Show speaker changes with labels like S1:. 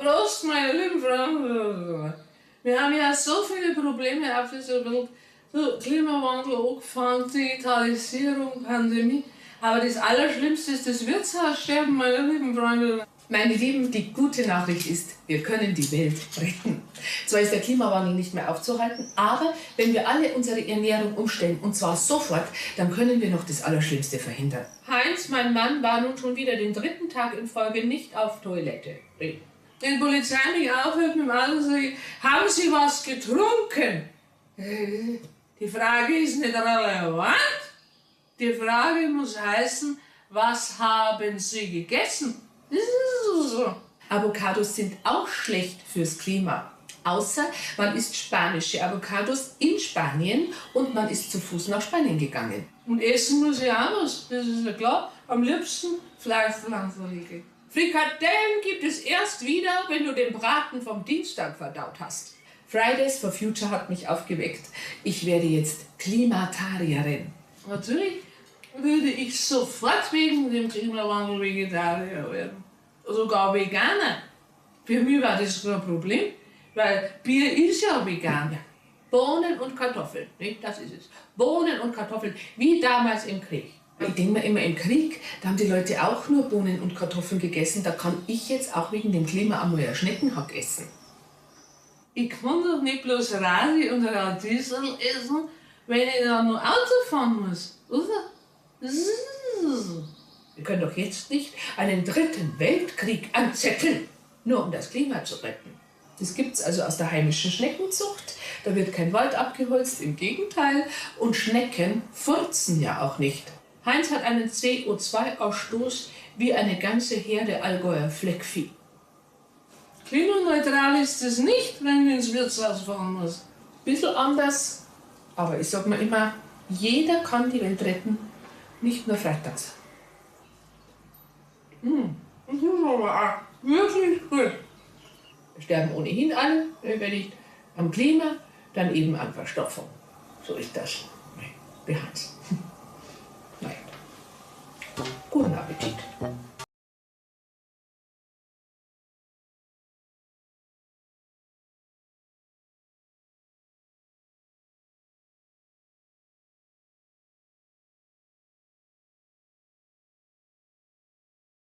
S1: Prost, meine lieben Freunde. Wir haben ja so viele Probleme auf dieser Welt. So, Klimawandel angefangen, Digitalisierung, Pandemie. Aber das Allerschlimmste ist das Wirtshaussterben, meine lieben Freunde.
S2: Meine Lieben, die gute Nachricht ist, wir können die Welt retten. Zwar ist der Klimawandel nicht mehr aufzuhalten, aber wenn wir alle unsere Ernährung umstellen, und zwar sofort, dann können wir noch das Allerschlimmste verhindern.
S1: Heinz, mein Mann, war nun schon wieder den dritten Tag in Folge nicht auf Toilette. Wenn die Polizei mich aufhört mit dem Auto, sage ich, haben Sie was getrunken? Die Frage ist nicht relevant. Die Frage muss heißen, was haben Sie gegessen?
S2: Avocados sind auch schlecht fürs Klima. Außer man isst spanische Avocados in Spanien und man ist zu Fuß nach Spanien gegangen.
S1: Und essen muss ich auch was, das ist ja klar. Am liebsten Fleischpflanzenriegel.
S2: Frikadellen gibt es erst wieder, wenn du den Braten vom Dienstag verdaut hast. Fridays for Future hat mich aufgeweckt. Ich werde jetzt Klimatarierin.
S1: Natürlich würde ich sofort wegen dem Klimawandel Vegetarier werden. Sogar Veganer. Für mich war das kein Problem, weil Bier ist ja vegan.
S2: Ja. Bohnen und Kartoffeln, nicht? Das ist es. Bohnen und Kartoffeln, wie damals im Krieg. Ich denke mir immer, im Krieg, da haben die Leute auch nur Bohnen und Kartoffeln gegessen. Da kann ich jetzt auch wegen dem Klima einmal ein Schneckenhack essen.
S1: Ich kann doch nicht bloß Radi und Radiesel essen, wenn ich dann noch Auto fahren muss, oder?
S2: Wir können doch jetzt nicht einen dritten Weltkrieg anzetteln, nur um das Klima zu retten. Das gibt's also aus der heimischen Schneckenzucht. Da wird kein Wald abgeholzt, im Gegenteil. Und Schnecken furzen ja auch nicht.
S1: Heinz hat einen CO2-Ausstoß wie eine ganze Herde Allgäuer Fleckvieh. Klimaneutral ist es nicht, wenn ich ins Wirtshaus fahren muss.
S2: Bisschen anders, aber ich sag mir immer, jeder kann die Welt retten, nicht nur freitags.
S1: Das ist aber auch wirklich gut.
S2: Wir sterben ohnehin alle, wenn nicht am Klima, dann eben an Verstopfung. So ist das. Wie Hans. Naja. Guten Appetit.